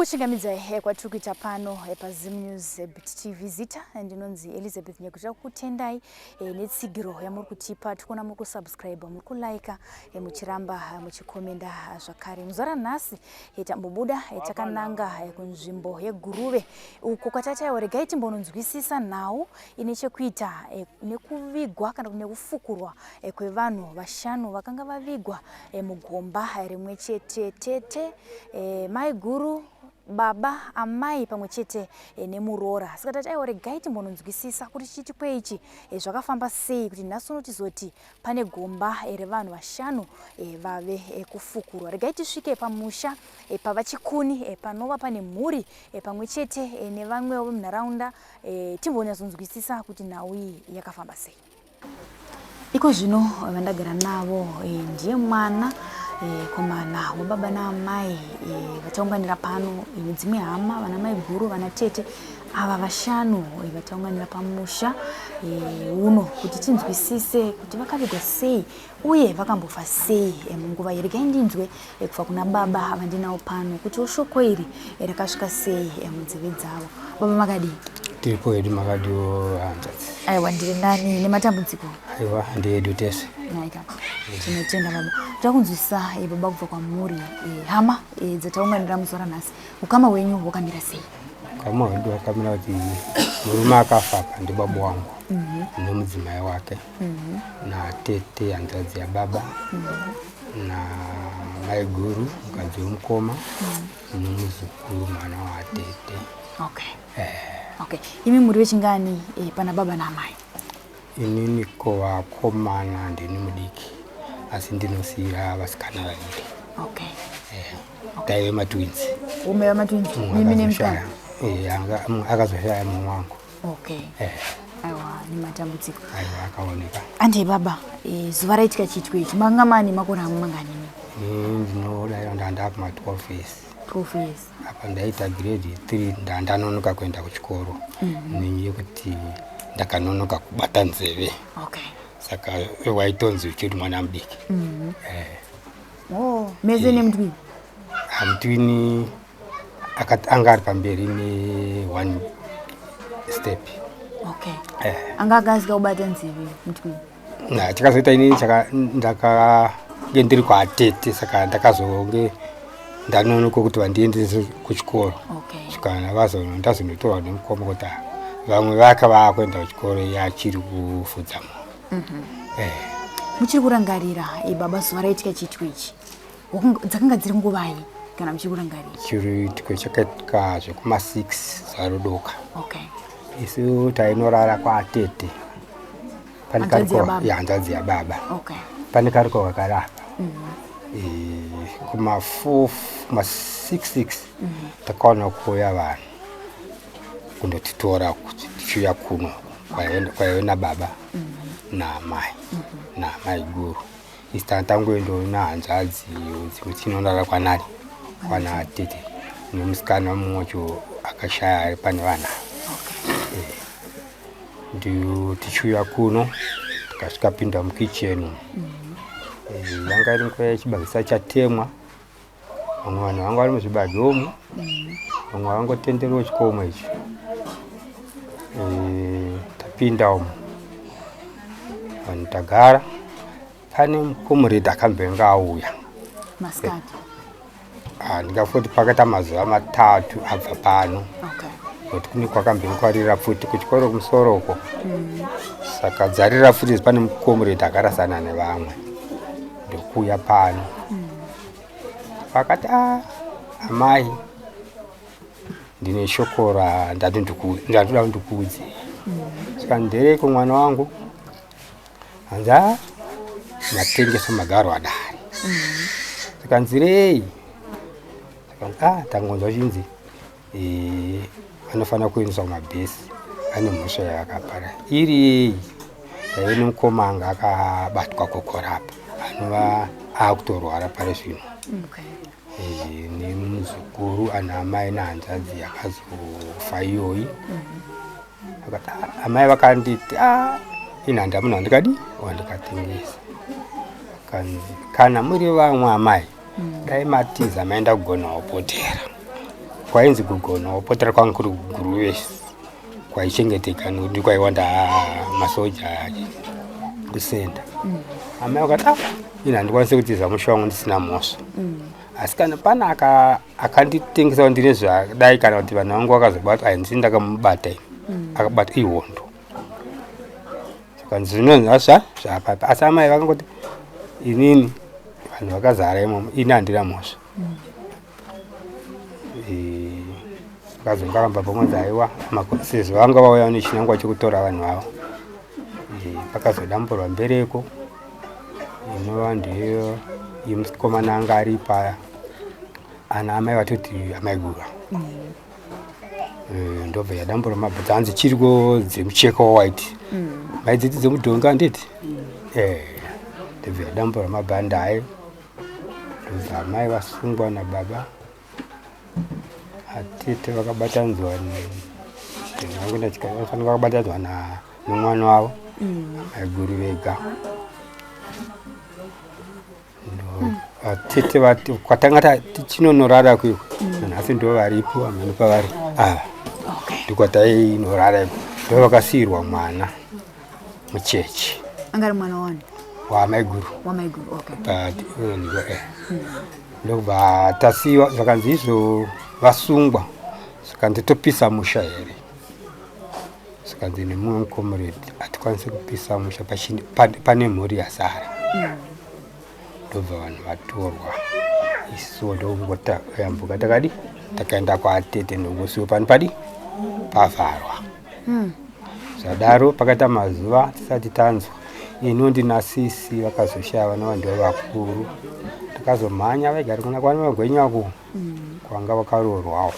Kukuchingamidzai kwatiri kuita pano paZim News TV. Zita ndinonzi Elizabeth Nyakuta, kutendai netsigiro yamuri kutipa. Tikuona muri kusubscribe, muri kulike, muchiramba muchikomenda zvakare. Muzuva ranhasi tambobuda takananga kunzvimbo yeGuruve uko kwatataiwa regai timbononzwisisa nhau ine chekuita nekuvigwa kana nekufukurwa kwevanhu vashanu vakanga vavigwa mugomba rimwe chete, tete, mai guru, baba, amai pamwe chete nemuroora. Saka tati aiwa, regai timbononzwisisa kuti chiitiko ichi zvakafamba sei kuti nhasi uno tizoti pane gomba revanhu vashanu vave kufukurwa. Regai tisvike pamusha paVaChikuni panova pane mhuri pamwe chete nevamwewo vemunharaunda, timbonyatsonzwisisa kuti nhau iyi yakafamba sei. Iko zvino vandagara navo ndiye mwana komana wababa naamai vachaunganira pano nedzimwe hama, vana mai guru, vana tete, ava vashanu vataunganira pamusha uno kuti tinzwisise kuti vakavigwa sei uye vakambofa sei munguva iyi. Regai ndinzwe kubva kuna baba vandinawo pano kuti shoko iri rakasvika sei munzeve dzavo. Baba, makadii? Tiripo hedu, makadiwo hanzvadzi? Aiwa, ndiri nani nematambudziko. Aiwa, ndeedu tese. Naika, tinotenda baba. Takunzwisisa baba kubva kwamuri, hama dzataunganira muzuva ranhasi, ukama hwenyu hwakamira sei? Ukama hwedu hwakamira kuti murume akafa apa ndibaba wangu nemudzimai wake natete hanzvadzi yababa namai guru mukadzi wemukoma nomuzukuru mwana watete. Okay, imi muri vechingani pana baba naamai? Inini kuvakomana ndini mudiki, asi ndinosiyira vasikana vaviri. Taive matwins. Ume matwins, mimi nemusikana? Akazoshaya mumwe wangu. Okay. Aiwa, nematambudziko. Aiwa, akaoneka. Ande baba, zuva raitika chiitiko ichi manga mani makore amu mangani? Ini ndinodai ndanda kuma 12 years. 12 years. Apa ndaita grade 3, ndandanonoka kuenda kuchikoro nenyaya yekuti ndakanonoka kubata nzeve. Saka waitonzi uchiri mwana mudiki. Oh, mese nemutwini? Mutwini anga ari pamberi ne one step. Okay. Anga akasika kubata nzeve mutwini? Na chakazoita inini ndakange ndiri kwatete, saka ndakazonge ndanonoka kuti vandiendese kuchikoro. Svikana ndazonotorwa nemukoma kuti vamwe vaka vaakuenda kuchikoro, iye achiri kufudza mombe. Muchiri kurangarira baba zuva raitika chiitiko ichi? Dzakanga dziri nguvai kana muchiri kurangarira? Chiitiko chakaitika zvekuma6 zuva rodoka. Isu tainorara kwatete. Pane Hanzvadzi kariko yababa? Ya, hanzvadzi yababa. Pane kariko kakarapa kuma4, kuma6 6 takaona kuuya vanhu kundotitora kuti tichiuya kuno kwaive nababa naamai naamai guru. Isi tangoendawo hanzvadzi dzimwe tichinorara kwanani kwana tete nemusikana mumwe wacho akashaya ari pane vana. Ndiyo tichiuya kuno, tikasvika pinda mukicheni. Yanga iri nguva yechibage chatemwa. Vamwe vanhu vanga vari muzvibage umu, vamwe vangotenderwa chikomo ichi. Tapinda umu, vanhu tagara, pane mukomuredhi akambenge auya. Masikati? Ndingafoti pakaita mazuva 3 abva pano. Kuti kune kwakambenge kwarira pfuti kuchikoro kumusoro uko, saka dzarira pfuti pane mukomuredhi akarasana nevamwe ndokuuya pano. Vakati, "A amai, ndine shoko ndatoda ndikuudze." Saka, "Ndereiko mwana wangu?" Hanzi, "A matengesa magaro adare." Saka, "Nzirei?" Saka, "A tangonzwa chinzi anofanira kuendeswa kumabhesi, ane mhosva yaakapara." Iri yei? Taive nemukoma anga akabatwa kokorapa, anova akutorwara pari zvino. Nemuzukuru ana amai nehanzvadzi yakazofa iyoyi. Akati, "Ah," amai vakanditi, "A ini handa munhu wandikadi wandikatengesa." Kanzi, "Kana muri vamwe amai, dai matiza maenda kugona wapotera." Kwainzi kugono wopotera kwanga kuri kuguruve kwaichengeteka nekuti kwaiwanda masoja kusenda. Amai vakati ah, ini handikwanisi kutiza musha wangu ndisina mhosva. Asi kana pana akanditengesa kuti ndine zvadai kana kuti vanhu vangu vakazobatwa, handisi ndakamubata ini. Akabata ihondo. Saka zvinonzi zva zvapapa. Asi amai vakangoti inini vanhu vakazara imomo, ini handina mhosva. Vakazongaramba pamwe aiwa sezvo vanga vauya nechinangwa chekutora vanhu vavo. Pakazodamburwa mbereko inova ndiyo yemukomana anga ari paya ana amai vatoti amai gura. Ndobva yadambura mabhutsu hanzi chiriko dzemucheka wawhite. Maidziti dzemudhonga handiti? Ndobva yadambura mabhanda ayo. Ndobva amai vasungwa nababa. Atete vakabatanidzwa vakabatanidzwa nemwana wavo maiguru vega. Atete vati kwatanga tichinonorara kuiko nanhasi ndo varipo vamweni pavari ava ndikwatainorara iko ndo vakasiirwa mwana muchechi. Anga ari mwana wani? Wamaiguru. Wamaiguru, okay. Ndokubva tasiiwa zvakanzi izvo vasungwa zvikanzi topisa musha here? Zvikanzi nemumwe mucomrade hatikwanisi kupisa musha pane mhuri yasara. Ndobva vanhu vatorwa isuwo ndokungotayambuka takadi takaenda kwatete ndokusiwo pano padi pavharwa. Zvadaro pakaita mazuva tisati tanzwa. Ini ndina sisi vakazoshaya vana vanhu vakuru. Takazomhanya vaigara kuna kwana magwenya uko kwanga vakaroorwawo.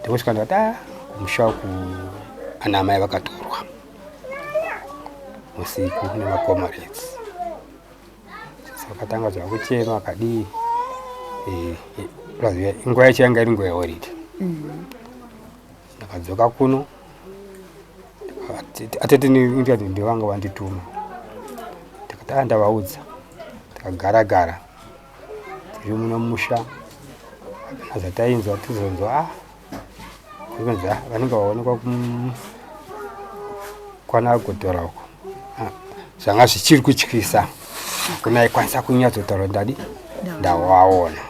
Ndosvika ndikati ah, kumusha uku ana amai vakatorwa usiku nemacomrades. Sisi vakatanga zvakuchema vakadii. Nguva yacho yanga iri nguva yehoride. Ndakadzoka kuno atete ndikati ndivanga vandituma. Ndakati ah, ndavaudza. Takagara gara tiri muno musha hapana zvatainzwa tizonzwa ah, kunzi ah, vanenge vaonekwa kwana Godora uko. Zvanga zvichiri kutyisa. Hakuna aikwanisa kunyatsotaura ndadi ndavaona.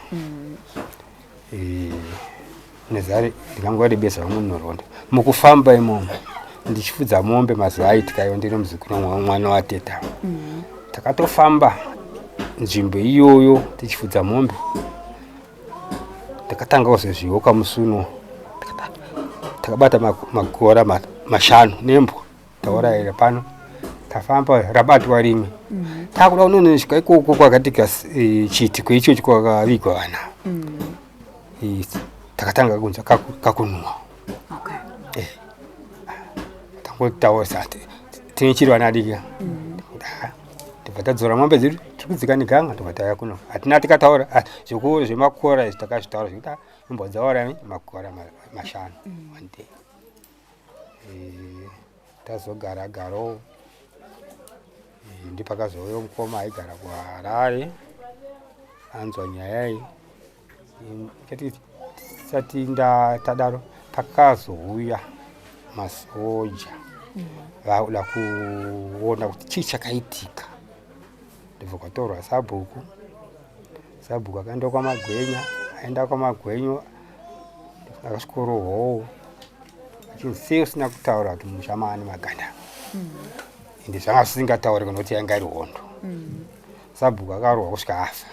Nezari ndingangorebesa vamwe nhoroondo. Mukufamba imomo ndichifudza mombe mazuva aitika iwo ndiri muzukuru mwana wateta. Takatofamba nzvimbo iyoyo tichifudza mombe. Takatanga kuzozviyoka musi uno. Takabata makora mashanu nembwa taurayira pano. Tafamba rabatwa rimwe. Takuda kunonosvika ikoko kwakatika chiitiko ichocho kwakavigwa vana. Takatanga kunzwa kakunhuhwa. Tangotaura tine chiri vana adiki. Tobva tadzora mombe dzedu tiri kudzika neganga tobva tauya kuno. Hatina tikataura zvekuru zvemakora izvi takazvitaura zvekuti imbwa dzauraya makora mashanu one day. Tazogara garawo ndipakazouya mukoma aigara kuHarare anzwa nyaya iyi. Tisati tadaro pakazouya masoja vakuda kuona kuti chii chakaitika. Ndobva kwatorwa sabhuku. Sabhuku akaenda kwaMagwenya, aenda kwaMagwenyo akasvikorohwawo achinzi sei usina kutaura kuti musha maane maganda. Ende zvanga zvisingatauriki nokuti yanga iri hondo. Sabhuku akarohwa kusvika afa.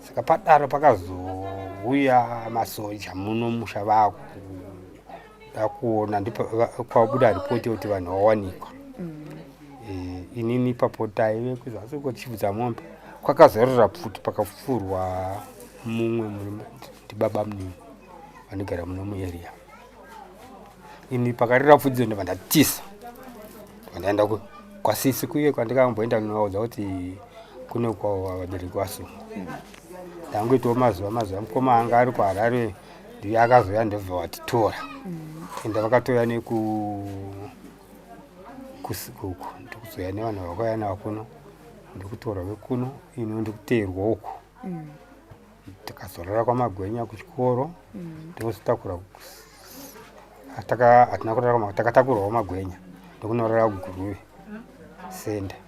Saka padaro pakazouya masoja muno musha vakuda kuona ndipo kwabuda ripoti yekuti vanhu vawanikwa. Inini ipapo taive kuzasi uko tichifudza mombe. Kwakazorora pfuti pakapfurwa mumwe murume ndibaba munini vanogara muno muarea. Ini pakarira pfuti ndobva ndatisa. Ndaenda kwasisi kuye kwandikamboenda ndinovaudza kuti kuno kwa vabereki vasungwa. Ndangoitawo mazuva mukoma anga ari kuHarare ndiye akazouya ndobva vatitora. Ende vakatouya neku uku ndikuzouya nevanhu vakauya navo kuno ndikutorwa vekuno ino ndikuteerwa uku. Takazorora kwaMagwenya kuchikoro. Ndokuzotakura, hatina kurara, takatakurwawo Magwenya ndokunorara kuGuruve center,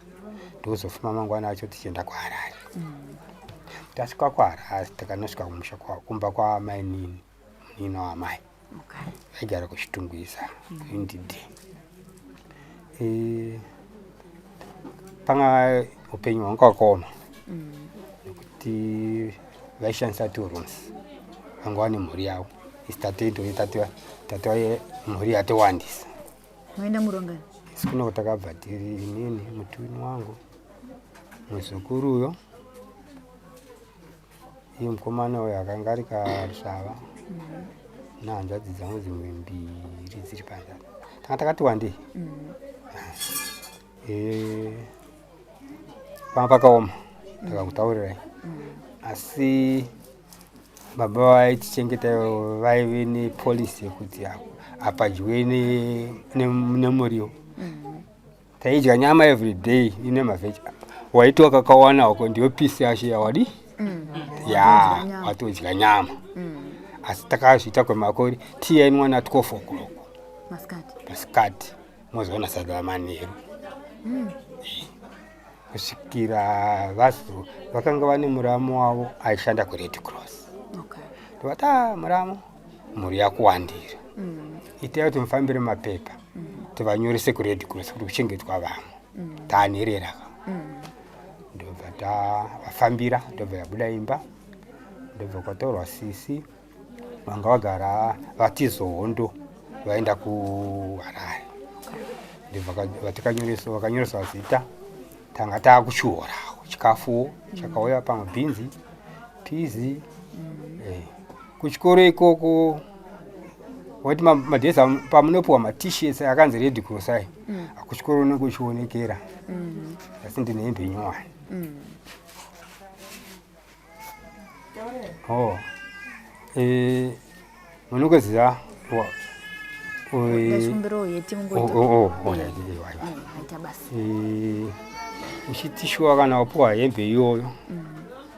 ndokuzofuma mangwana acho tichienda kuHarare. Tasvika kuHarare, takanosvika kumusha, kumba kwamainini, munina wamai. Vaigara kuChitungwiza, kuIndidi. Panga upenyu hwanga hwakaoma nekuti vaishandisa two rooms. Vanga vane mhuri yavo, isi tate mhuri yatowandisa. Maenda murongani? Isi kunoko takabva tiri inini, mutwini wangu, muzukuruyo, iye mukomana uyo akanga ari karusvava, nehanzvadzi dzangu dzimwe mbiri dziri panze. Tanga takati wandei. Panga pakaoma, ndakakutaurirai, asi baba vaitichengeta vaive nepolicy yekuti hapadyiwe nemuriwo. Taidya nyama every day ine mavheji. Waiti wakakawana wako ndiyo pisi yacho yawadi ya. Watodya nyama. Watodya nyama, asi takazviita kwemakore. Tii yainwa na 12 o'clock. Masikati? Masikati, mozoona sadza manheru. Kusvikira vazo vakanga vane muramu wavo aishanda kuRed Cross. Ndovati, "A muramu, mhuri yakuwandira, itai kuti mufambire mapepa, tivanyorese kuRed Cross kuti kuchengetwa vamwe taanherera." Ndobva tavafambira, ndobva yabuda imba, ndobva kwatorwa sisi vanga vagara vatizohondo vaenda kuHarare. Ndobva vatikanyoresa, vakanyoreswa zita. Tanga taakuchihorawo chikafuwo chakauya pamwe bhinzi, pizi. Kuchikoro ikoko wati madhesi pamunopiwa maT-shirts akanzi Red Cross ai, kuchikoro unenge uchionekera, asi ndine hembe nyowani. Oh. Munongoziva Ndachikumbirawo yeti. Oh, Mungoita. oh, alright, aiwa. Maita basa. Uchitishuwa kana wapuwa hembe iyoyo,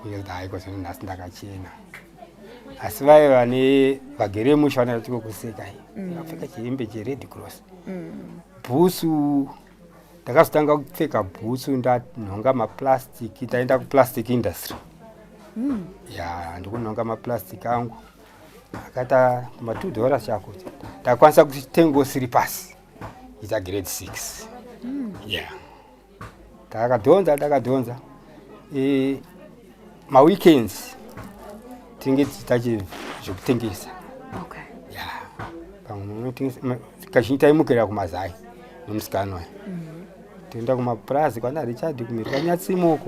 uyoti, "Hayi, kwazvino nhasi ndakachena." Asi vaiva vane vagere musha vanoda kuseka, "Akapfeka chihembe cheRed Cross." Bhutsu, ndakazotanga kupfeka bhutsu ndanhonga maplastic. Taenda kuplastic industry ya, ndikunhonga maplastic angu akaita kuma $2 chako, ndakwanisa kutengawo siripasi ita grade 6 ya. Takadhonza, takadhonza. Maweekends tinenge tichita zvekutengesa. Ya, pamwe munotengesa. Kazhinji taimukira kumazai nomusikana uyu, toenda kumapurazi kwana Richard kumhiri kwaNyatsimo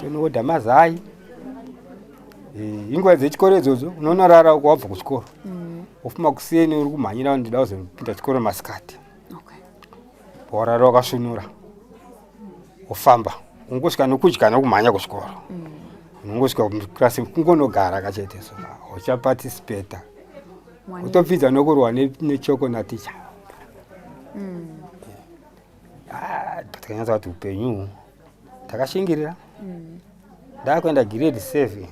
tonoodha mazai. Inguva dzechikoro idzodzo, unonorara uko wabva kuchikoro, wofuma kuseni uri kumhanyira, ndida kuzopinda chikoro masikati. Warara wakasvinura, wofamba, ungosvika nokudya nokumhanya kuchikoro. Unongosvika muklasi kungonogara kachete, so uchaparticipata? Utopfidza nokurwa nechoko naticha. Ah, takanyatsa kuti upenyu uhu takashingirira. Ndakuenda grade 7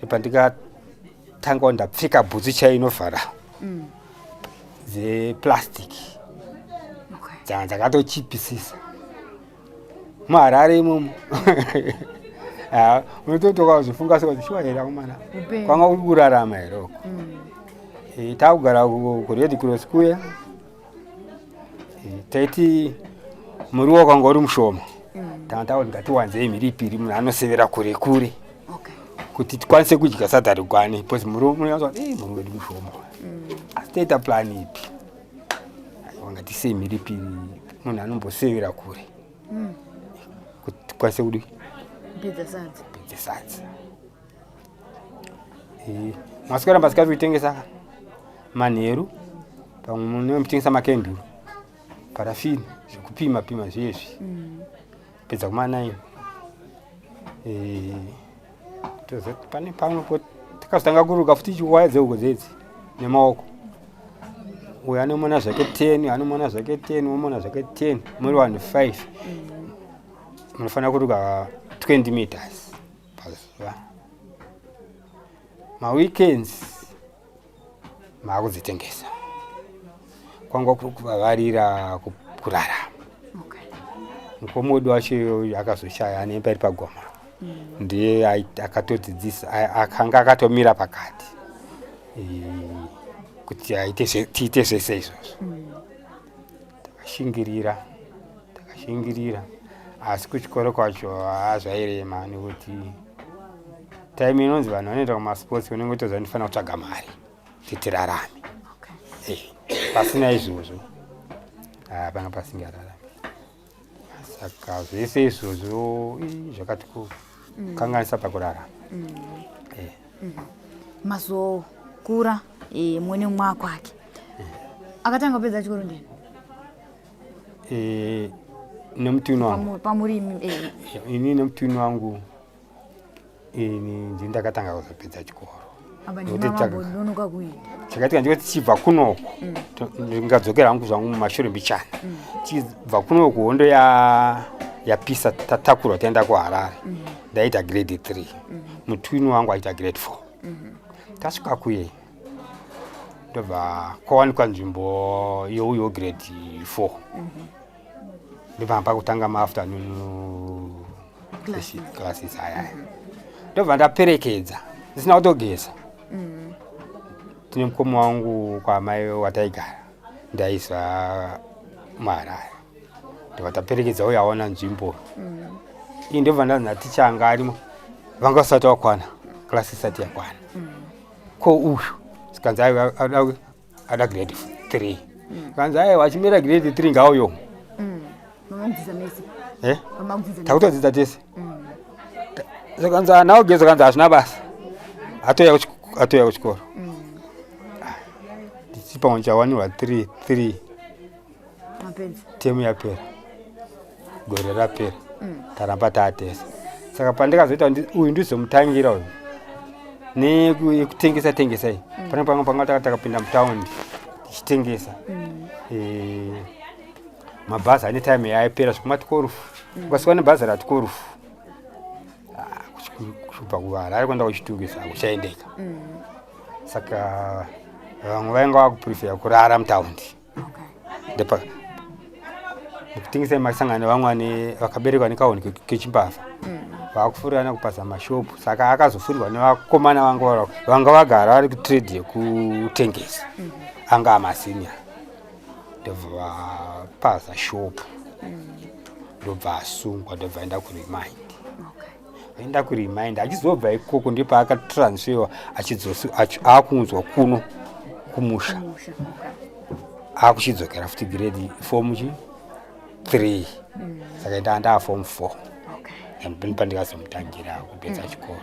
ipandikatangawo ndapfeka bhutsu chaiyo inovhara dzeplastic. Dzanga dzakatochipisisa muHarare imomo. Ah, unototoka uzvifunga sekuti shuwa here akomana? Upenyu. Kwanga kuri kurarama here uko? Takugara kuRed Cross kuya. Taiti muriwo wakanga uri mushoma, tanga takuti ngatiwanzei mhiripiri, munhu anosevera kure kure kuti tikwanise kudya sadza rigwane, because muriwo munonyatsa kuti, "Eh, muriwo wedu mushoma." Asi toita plan ipi? Aiwa, ngatisei mhiripiri, munhu anombosevera kure kuti tikwanise kudi Kupedza sadza. Kupedza sadza. Maswera masikati kuitengesa, manheru pamwe mune mutengesa makenduru, parafini, zvekupima pima zvezvi. Pedza kuma 9, tozoti pane pamwe po takazotanga kuruka futi chiwaya dzehuku dzedzi nemaoko. Uyu anomona zvake 10, anomona zvake 10, omona zvake 10, muri vanhu 5, munofanira kuruka 20 meters pazuva. Maweekends maakudzitengesa kwanga kuri kuvavarira kurarama. Mukoma wedu wacho akazoshaya ane imba iri pagoma. Ndiye akatodzidzisa, akanga akatomira pakati kuti tiite zvese izvozvo. Takashingirira, takashingirira, asi kuchikoro kwacho hazvairema nekuti time inonzi vanhu vanoenda kumasports unenge utoziva ndifanira kutsvaga mari kuti tirarame. Pasina izvozvo panga pasingararami. Saka zvese izvozvo zvakati kukanganisa pakurarama. Mazokura mumwe nemumwe akwake. Akatanga kupedza chikoro ndini? Nemutwini wangu. Pamurimi. Ini nemutwini wangu ini ndini ndakatanga kuzopedza chikoro. Chakaitika ndikuti tichibva kunoku, ndingadzokera hangu zvangu mumashure mbichana. Tichibva kunoku hondo yapisa, tatakurwa taenda kuHarare. Ndaita grade 3, mutwini wangu aita grade 4. Tasvika kuye ndobva kwawanikwa nzvimbo youyo grade 4, ndobva pakutanga maafternoon classes ayaya. Ndobva ndaperekedza ndisina kutogeza. Tine mukoma wangu kwamai wataigara, ndaiswa muHarare. Ndobva taperekedza uyo aona nzvimbo iyi. Ndobva ndanzi naticha anga arimo, vanga vasati vakwana, klasi isati yakwana. Ko uyu sikanzi aiwa ada grade 3. Kanzi aiwa achimira grade 3 ngauyo. Takutodzidza tese. Zvakanzi ana ugeza, kanzi hazvina basa, atouya kuchikoro. Ndichipa chawanirwa 3 3 temu yapera, gore rapera, taramba taatesa. Saka pandikazoita uyu ndizomutangira uyu nekutengesa tengesa iyi, pane pamwe panga takapinda mutaundi tichitengesa. Mabhazi ane time yaipera zvekuma 12. Ukasiwa nebhazi ra 12 kubva kuHarare kuenda kuChitungwiza hakuchaendeka. Saka vamwe vainga vakuprefera kurara mutaundi. Ndepa mukutengesa masangana nevamwe vakaberekwa nekaoni kechimbavha, vakufurirana kupaza mashopu. Saka akazofurirwa nevakomana vanga vanga vagara vari kutrade yekutengesa, anga amasenior. Ndobva vapaza shopu, ndobva asungwa, ndobva aenda kuremand. Aenda kuremand, achizobva ikoko ndipo akatransferwa aakuunzwa kuno kumusha, akuchidzokera futi grade form chi 3. Saka ndaa ndaa form 4 pandikazomutangira kupedza chikoro.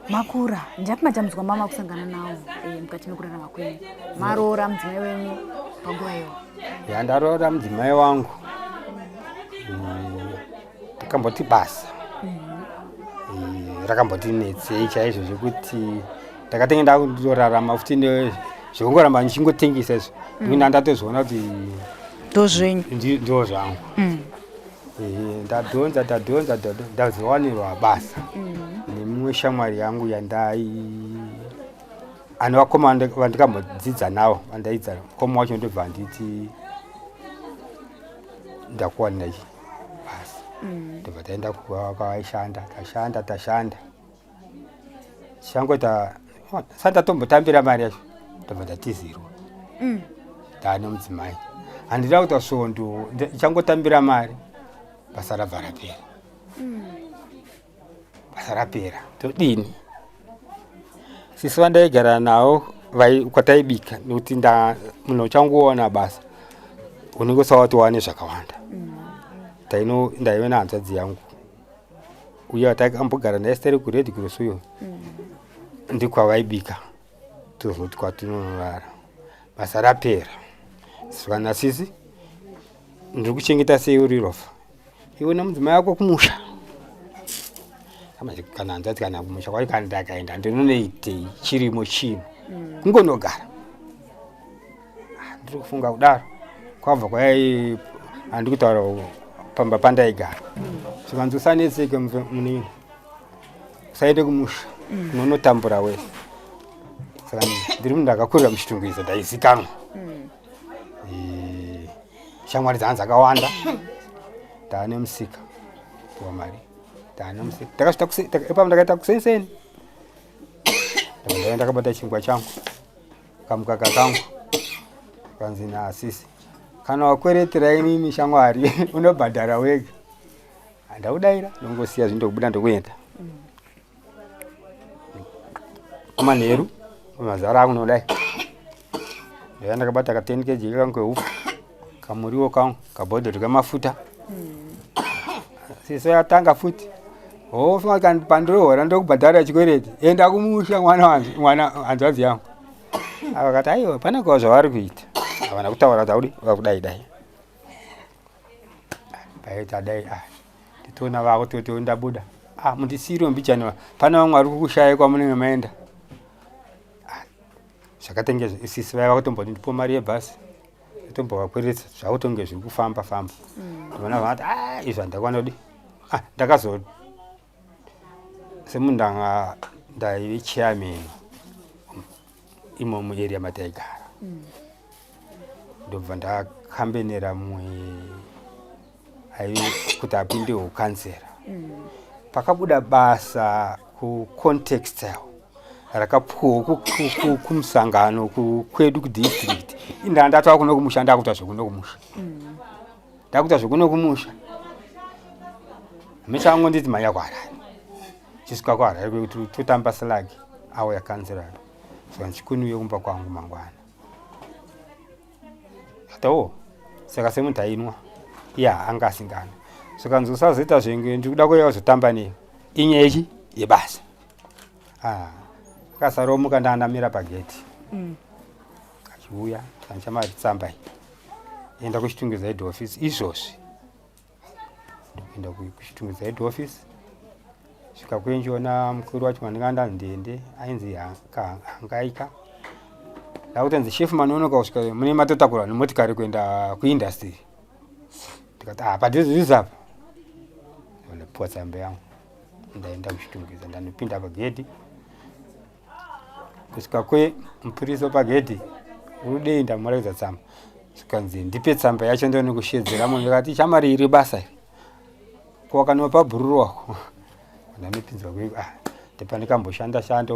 Makura, ndapi matambudziko mama kusangana nawo mukati mekurarama kwenyu? Maroora mudzimai wenyu panguva iyoyo? Ya, ndaroora mudzimai wangu. Takamboti basa rakambotinetsei chaizvo zvekuti ndakatenge ndakutorarama futi zvekungoramba ndichingotengesa izvo, ndikuti ndatozoona kuti ndozvenyu. Ndo zvangu. Ndadhonza, ndadhonza, ndazowanirwa basa nemumwe shamwari yangu yandai ane vakoma vandikambodzidza navo, vandaidza. Mukoma wacho ndobva nditi ndakuwanira chi basa. Ndobva taenda kwavaishanda, tashanda, tashanda, tichangoita sati tatombotambira mari yacho, ndobva ndatizirwa ndaane mudzimai. Handida kuita svondo, ichangotambira mari, basa rabva rapera. Basa rapera, todini? Sisi vandaigara navo kwataibika, nekuti munhu uchangoona basa unenge usawati wane zvakawanda. Ndaive nehanzvadzi yangu uye watakambogara naye sitari kuRed Cross uyo, ndikwavaibika, tozoti kwatinonorara. Basa rapera, saka nasisi ndiri kuchengeta sei uri rofa iwe nemudzimai wako kumusha? Kana hanzvadzi kana kumusha kwacho, kana ndakaenda ndinonoitei? Chirimo chino kungonogara. Ndiri kufunga kudaro kwabva kwai handi kutaura pamba pandaigara. Zvikanzi usanetseke munin'ina, usaende kumusha. Unonotambura wese. Saka ndiri munhu ndakakurira muChitungwiza, ndaizikanwa. Shamwari dzanga dzakawanda. Taane musika, puwa mari, taane musika. Takasvika ipapo ndakaita kusenseni. Ndakabva ndakabata chingwa changu, kamukaka kangu. Kanzi naasisi, kana wakweretera inini shamwari unobhadhara wega. Handaudaira, ndongosiya zvinhu ndokubuda ndokuenda. Kumanheru, mazara akunodai. Ndaiva ndakabata ka 10 kg kangu kehupfu, kamuriwo kangu, kabhodhoro kemafuta. Siso yatanga futi. Hofa kana pandirohora ndokubhadhara chikwereti. Enda kumusha mwana wangu, mwana hanzvadzi yangu. Akati aiwa pane kwa zvavari kuita. Havana kutaura kuti audi vakudai dai. Paita dai ah. Titoona vako toto ndabuda. Ah mundisiro mbichana pane vamwe vari kukushaya kwamunenge maenda. Ah, zvakatenge sisi vaiva kutomboti ndipo mari yebhasi. Tombovakweretsa zvakutonge zviri kufamba famba. Ndinoona vakati ah izvi handakwana kudi. Ah ndakazo semunhu ndanga ndaive chairman imo muarea mataigara. Ndobva ndakambenera mumwe aive kuti apinde ukansera. Pakabuda basa kuContextile rakapuwa kumusangano kwedu kudistrict. Inda ndatova kuno kumusha, ndakuita zvekuno kumusha. Ndakuita zvekuno kumusha. Michango nditi manya kuHarare. Chisvika kuHarare kwekuti totamba slag awo yakanzera. Saka ndichikunuye kumba kwangu mangwana. Atawo saka semunhu ainwa ya anga asingana. Saka nzi usazoita zvenge ndikuda kuuya kuzotamba newe. Inyaya yechi yebasa. Ah, akasaromuka ndandamira pageti. Achiuya ndichamari tsamba iyi. Enda kuChitungwiza head office izvozvi. Enda kuChitungwiza head office. Svika kuenjiona mukuru wacho mandinga ndanzi ndiende ainzi Hangaika. Ndakutonzi chef manonoka kusvika mune matotakura nemotikari kuenda kuindustry. Ndikati ah padhuze dhuze apa. Ndapuwa tsamba yangu. Ndaenda kuChitungwiza ndanopinda pagedhi. Kusvika kwe mupurisa pagedhi urudei ndamuratidza tsamba. Zvikanzi ndipe tsamba yacho ndione kushedzera munhu. Ndikati chamari iri basa iri. Ko wakanopa bhururu wako. Ndanopinzwa kwe ah ndepandikamboshanda shanda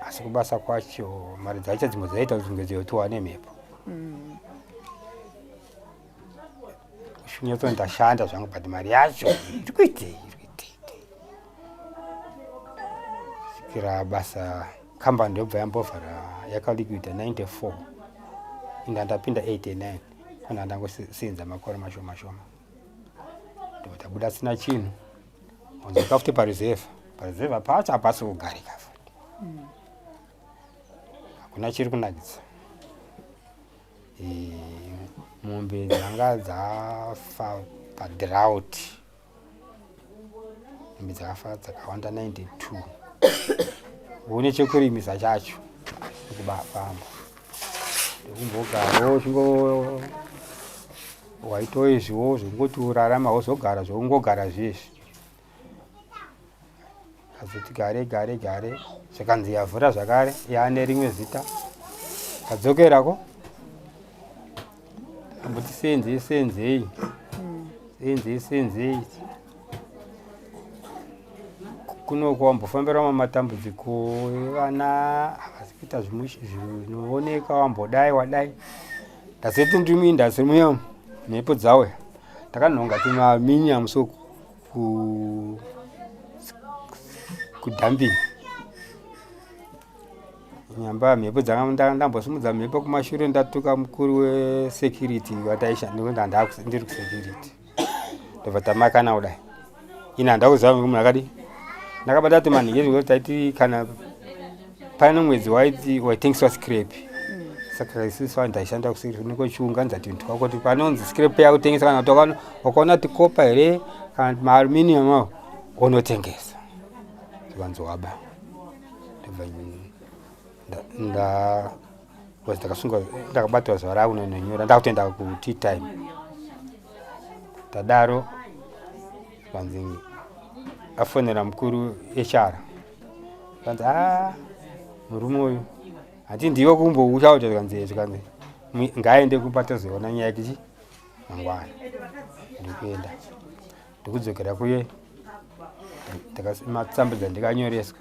asi kubasa kwacho mari dzacho dzimwe dzaiita kuti kunge dzotiwa nemhepo. Shunyatso ndashanda zvangu but mari yacho iri kuitei iri kuitei. Svikira basa kambani ndobva yambovhara yakaliquida 94 inda ndapinda 89 kana ndangosenza makore mashoma shoma. Ndobva tabuda sina chinhu. Wanzoka futi pareserve. Pareserve pacho hapasi kugarika futi. Hakuna chiri kunakidza. Mombe dzanga dzafa padrought. Mombe dzakafa dzakawanda 92. Une chekurimisa chacho kubafamba. Ndikumbogarawo chingo waitoizviwo zvekungoti urarama wozogara zvekungogara zvezvi. Azoti gare gare gare zvakanzi yavhura zvakare yaane rimwe zita. Tadzokerako amboti senzei senzei senzei senzei kunoko wambofambira matambudziko evana havasi kuita zvinooneka wambodai wadai. Ndazoti ndiri muindastry muya mhepo dzauya ndakanhonga tumaminium so kudumping nyamba mhepo dzanga ndambosimudza mhepo kumashure ndatuka mukuru wesecurity wataishanda ndiri kusecurity ndobva tamakana kudai ini handakuziva munhu akadi ndakabata tumanhingi zvekuti taiti kana pane mwedzi waiti waitengeswa scrap saka isusu vanhu taishanda kusecurity tunhu twako kuti panonzi scrap yakutengesa kana kuti wakaona tikopa here kana maaluminium awo unotengesa zvikanzi waba ndobva nda ndakasunga ndakabatwa zuva rangu nonyora ndakutoenda kutea time tadaro zvikanzi afonera mukuru HR. Kanzi a murume uyu hati ndiwe kumbousha kuti zvikanzi zvikanzi ngaaende kumba tozoona nyaya yake chi mangwana. Ndikuenda ndikudzokera kuye matsamba dzandikanyoreswa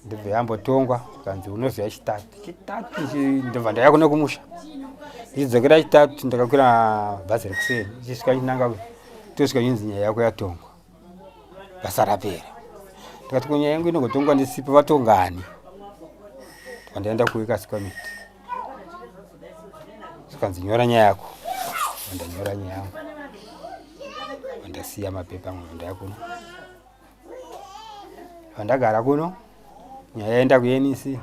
ndobva yambotongwa kanzi unoziva chitatu chitatu ndobva ndaya kuno kumusha ndichidzokera chitatu ndakakwira bhazi rekuseni ndichisvika chinanga tosvika chinzi nyaya yako yatongwa basa rapera ndikati ko nyaya yangu inogotongwa ndisipo vatongani pandaenda kuwekasi kwamiti zvikanzi nyora nyaya yako ndanyora nyaya yangu ndasiya mapepa angu ndaya kuno pandagara kuno nyaya yaenda kuNEC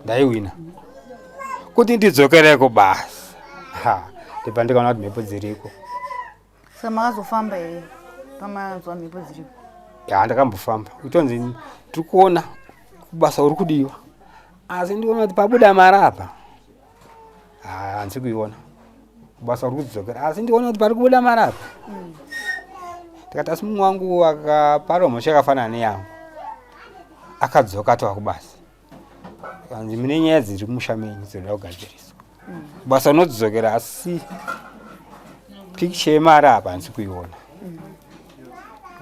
ndaiwina kuti ndidzokereko basa ha ndibva ndikaona kuti mhepo dziriko Saka makazofamba here pamanzwa mhepo dziripo? Ya ndakambofamba. Kutonzi tiri kuona kubasa uri kudiwa. Asi ndiona kuti pabuda mari apa. Ah, handisi kuiona. Kubasa uri kudzokera. Asi ndiona kuti pari kubuda mari apa. Ndikati asi mumwe wangu akapara mhosva yakafanana neyangu. Akadzoka atova kubasa. Kanzi mune nyaya dziri kumusha menyu dzinoda kugadziriswa. Basa unodzokera asi picture yemari apa handisi kuiona.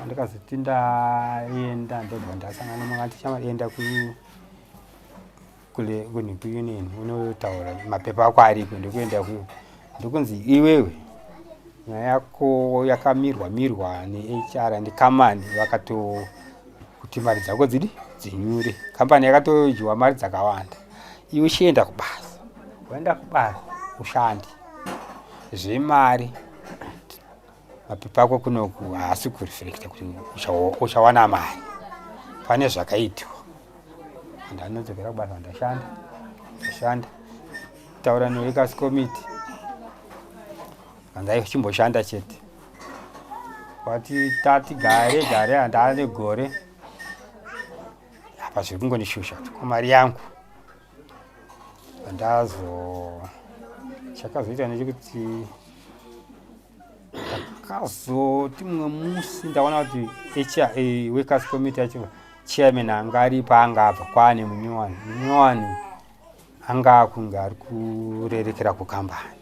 Ndakazoti ndaenda ndobva ndasangana mumwe akati shamwari enda ku kule kuni kuunion unotaura mapepa ako ariko ndikuenda ku ndikunzi iwewe nyaya yako yakamirwa mirwa neHR nekamani vakato kuti mari dzako dzidi dzinyure kambani yakatodyiwa mari dzakawanda iwe chienda kubasa waenda kubasa ushande zvemari mapepa ako kunoku haasi kureflecta kuti uchawana mari pane zvakaitwa ndanodzokera kubasa ndashanda ndashanda taura neworkers committee Hanzi chimboshanda chete. Kwati tati gare gare handane gore. Apa zviri kungondishusha kuti ko mari yangu. Ndazo chakazoita nechekuti ndakazoti mumwe musi ndaona kuti eh, workers committee yacho chairman anga aripo anga abva kwaane munyowani munyowani anga akunge ari kurerekera kukambani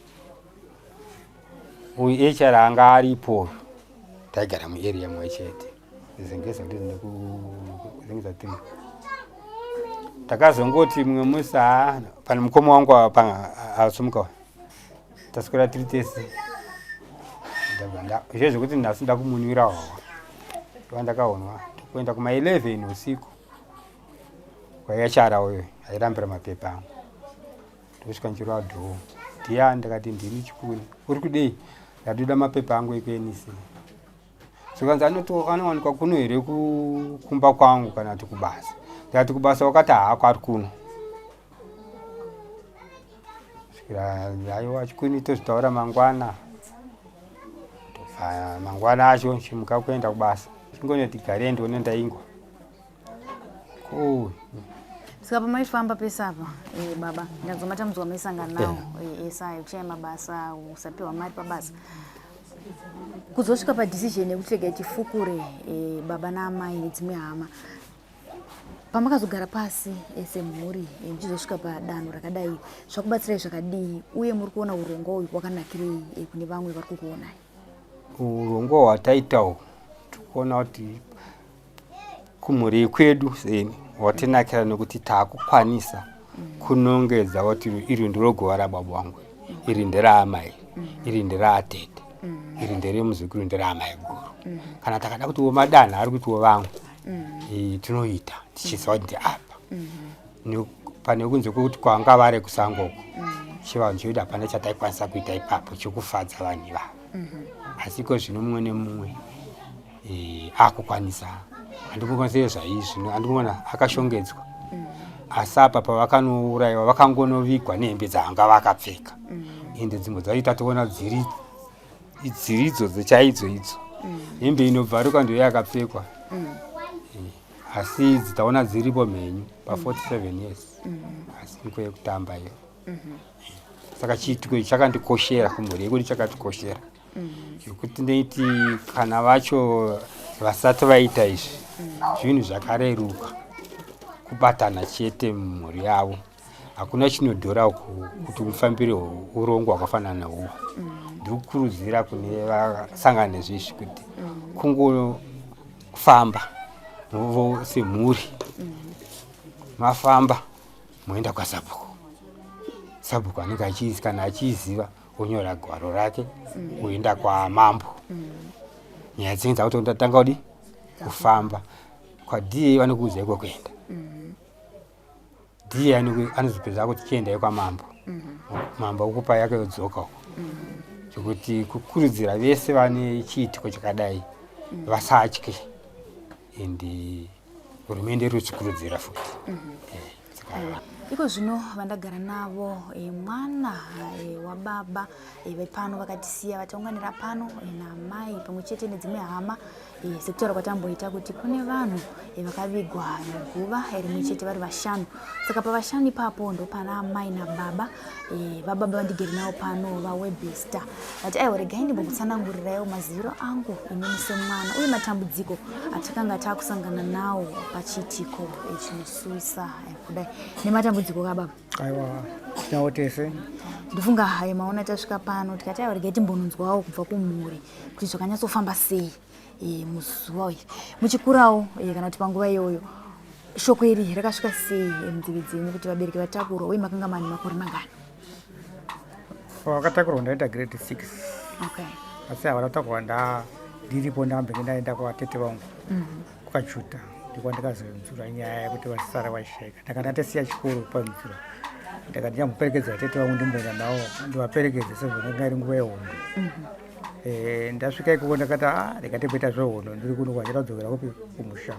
uyu hr anga aripo uyu taigara muarea mumwe chete zengeza ndinekuzengeza tiri takazongoti mumwe musi haa pane mukoma wangu asumuka taswera tiri tese izvo zvekuti nhasi ndakumunwira hwawa ndova ndakaonwa kuenda kuma 11 usiku kwaiachara uyo airambira mapepa angu ndosvika ndichirova dhoo ndiani ndakati ndini chikuni uri kudei ndatoda mapepa angu ekuNEC zvikanzi anowanikwa kuno here kumba kwangu kana kuti kubasa ndikati kubasa wakati haako ari kuno svikira aiwa chikuni tozvitaura mangwana tobva mangwana acho chimuka kuenda kubasa chingonoti garei ndione ndaingwa Cool. Saka pamaifamba pese apa eh, baba ndanzwa matambudziko amaisangana nawo eh, ese ayo kushaya mabasa kusapiwa mari pabasa kuzosvika padecision yekuti regai tifukure eh, baba naamai nedzimwe hama pamakazogara pasi eh, semhuri eh, muchizosvika padanho rakadai zvakubatsirai zvakadii uye muri kuona urongwa uyu wakanakirei eh, kune vamwe vari kukuonai urongwa hwataita uhu tikuona kuti kumhuri kwedu seni watinakira nekuti taakukwanisa kunongedza kuti iri ndiro guva rababa wangu iri nderaamai iri nderaatete iri nderemuzukuru nderaamai guru kana takada kuti womadanha ari kuitiwo vangu tinoita tichiziva kuti ndeapa pane kunze kwekuti kwanga vari kusango uko chivanhu chedu hapana chataikwanisa kuita ipapo chekufadza vanhu ivavo asi iko zvino mumwe nemumwe eh, akukwanisa handikukwanisa zvaizvi handikuona akashongedzwa mm. asi apa pavakanourayiwa vakangonovigwa nehembe dzavanga vakapfeka mm. ende dzimwe dzacho tatoona dziri dziridzo dzechaidzo idzo mm. hembe inobvaruka ndiyo yakapfekwa eh, asi idzi taona dziripo mhenyu pa47 years asi nko yekutamba iyo mm-hmm. saka chiitiko ichi chakandikoshera kumhuri yekuti chakatikoshera. Zvekuti ndinoti kana vacho vasati vaita izvi, zvinhu zvakareruka kubatana chete mumhuri yavo. Hakuna chinodhura kuti mufambire urongwa hwakafanana neuhwu. Ndikukurudzira kune vasangana nezvizvi kuti kungofamba semhuri, mafamba moenda kwasabhuku. Sabhuku anenge achizi kana achiziva onyora gwaro rake, oenda kwamambo. Nyaya dzinenge dzakutondatanga kudi kufamba kwaDA, vanokuudzai kwekuenda. DA anozopedza kuti chiendai kwamambo, mambo okupa yake yodzoka uko. Zvekuti kukurudzira vese vane chiitiko chakadai vasatye, and hurumende iri kuchikurudzira futi. Iko zvino vandagara navo mwana wababa vepano vakatisiya vataunganira pano namai pamwe chete nedzimwe hama. Sekutaura kwatamboita kuti kune vanhu vakavigwa muguva rimwe chete vari vashanu, saka pavashanu ipapo ndopana amai nababa. Vababa vandigere navo pano, vaWebster, vati aiwa, regai ndimbokutsananguriraiwo maziviro angu inini semwana uye matambudziko atakanga taakusangana nawo pachiitiko chinosuwisa kudai. Nematambudziko kababa? Aiwa, tinawo tese. Ndifunga hayi maona tasvika pano tikati aiwa, regai timbononzwawo kubva kumhuri kuti zvakanyatsofamba sei muzuva iri muchikurawo, kana kuti panguva iyoyo shoko iri rakasvika sei munzeve dzenyu kuti vabereki vatakurwa, uye makanga mani makore mangani? Vakatakurwa ndaita grade 6. Asi havana kutakurwa nda ndiripo, ndambenge ndaenda kwatete vangu kuKachuta. Ndikwa ndakazonzura nyaya yekuti vasara vashaika. Ndanga ndatosiya chikoro panzura, ndakati ndichamboperekedza tete vangu, ndimboenda navo ndivaperekedze sezvo ndanga iri nguva yehondo. Ndasvika ikoko ndakati a ndikatimboita zvehondo ndiri kuno kwachida kudzokera kupi, kumusha.